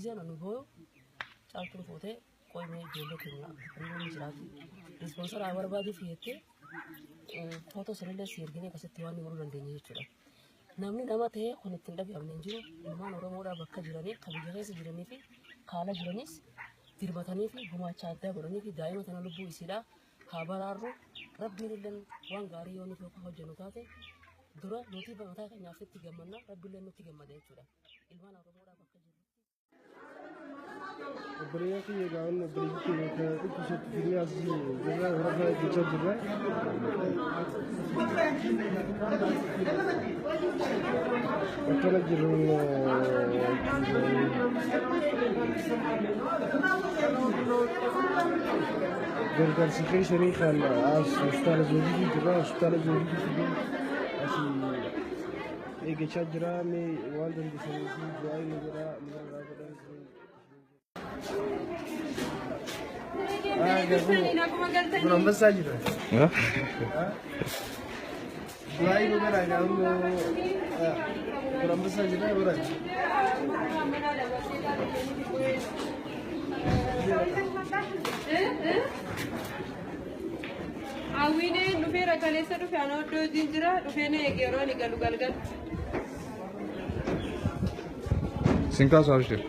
Gizeen ani booyu Caaltuun fuutee qoyimee ijoollee keenya inni jiraatu. Ispoonsaraa barbaaduuf jettee footoo sanillee si erginee akkasitti waan godhuu dandeenya jechuudha. Namni nama ta'ee kun ittiin dhaga'amne hin jiru. Ilmaan Oromoodhaa bakka jiranii, kan biyya keessa jiranii fi kaala jiranis dirmatanii fi gumaacha addaa godhanii fi daa'ima tana lubbuu isiidhaa haa baraarru. Rabbiin illee waan gaarii yoo nuti hojjennu taate dura nuti mataa keenyaaf itti gammanna, Rabbi illee nutti gammada jechuudha. Ilmaan Oromoodhaa bakka jirru. Obboleeyyan kiyya egaa wanni obboleessi keenya akka dhukkubsattu fidnee as jirra, warra eeggachaa jirra. Akkana jirru. Gargaarsa keessanii kan as hospitaala Zoodiitii jirra, hospitaala Zoodiitii fidee asii eeggachaa jira. Mee waan dandeessanii fi du'aa inni godhaa nu bira dhaabadhaa. Kun ambassaa jira. Du'aa inni godhaa egaa kun ambassaa jira bira. Hawwiineen dhufeera, kaleessa dhufe, ana oddoo hojiin jira, dhufee na eege, yeroo ani galu galgal. Sin kaasu abshir.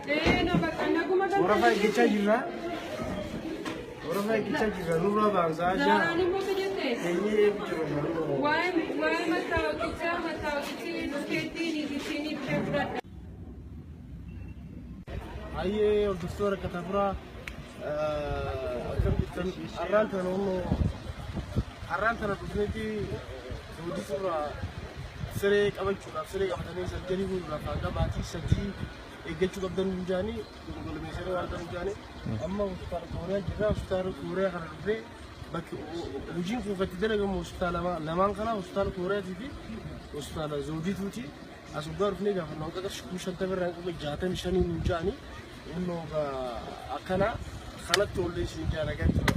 Ee no bakka naguma Warafaa eeggachaa jirra. Warafaa eeggachaa jirra. Nurraa ba'an sa'a 6. Zaaraan immoo bijette. Eenyee eegu jira. Waa'ee mattaawaqichaa, mattaawaqichi dhufeettiin ittiin dhufee fudhadha. Hayyee hordoftoota Kattafuraa, akkam jirtan? Har'aan tana onnoo har'aan tana dhufneeti Zawditurraa siree qabachuudhaaf, siree qabatanii sarjarii godhuudhaaf hanga baatii 3 eeggachuu qabdan nu jaanii, galmeessanii waan ta'an jaanii. Amma hospitaala Kooriyaa jirra. Hospitaala Kooriyaa kana dhufnee bakki hojiin kun kan itti dalagamu hospitaala lamaan kana, hospitaala Kooriyaatii fi hospitaala Zawdituuti. As waggaa dhufnee gaafa hanqa qarshii 50,000 irraa hanqa 65 nu jaanii, innoo akkana kanatti ollee isin jaa nagaa tura.